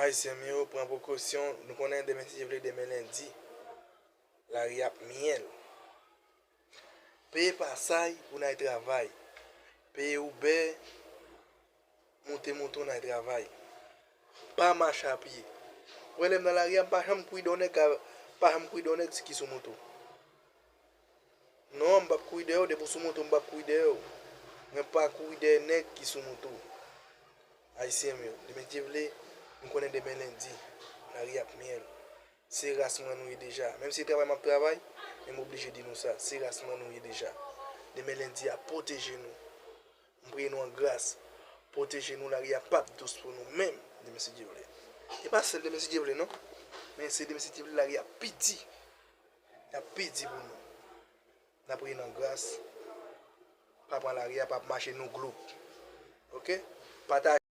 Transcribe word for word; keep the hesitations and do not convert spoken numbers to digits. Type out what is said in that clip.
Ayisyen m yo, pran prekosyon. Nou konnen demen, si Dye vle, demen lendi, lari ap myèl. Peye pasay pou n al travay. Peye Uber, moute moto, n al travay. Pa mache a pye. Ou wè, lè m nan lari a, m pa janm kouri dèyè yon nèg, ka- pa janm kouri dèyè yon nèg ki sou moto. Non, m p ap kouri dèyè w, depi w sou moto, m p ap kouri dèyè w. Mwen pa kouri dèyè nèg ki sou moto. Ayisyen m yo, demen, si Dye vle, nou konnen demen lendi, lari ap myèl. Se ras mwen nou ye deja. Menm si se travay m ap travay, men m oblije di nou sa, se ras mwen nou ye deja. Demen lendi a, pwoteje nou. M priye nou an gras. Pwoteje nou, lari a p ap dous pou nou menm, demen, si Dye vle. E pa sèl demen, si Dye vle, non. Men se demen, si Dye vle, lari a pi di. L ap pi di pou nou. N ap priye nan gras. Pa pran lari a, pa mache nou gloup. Oke? Pataje.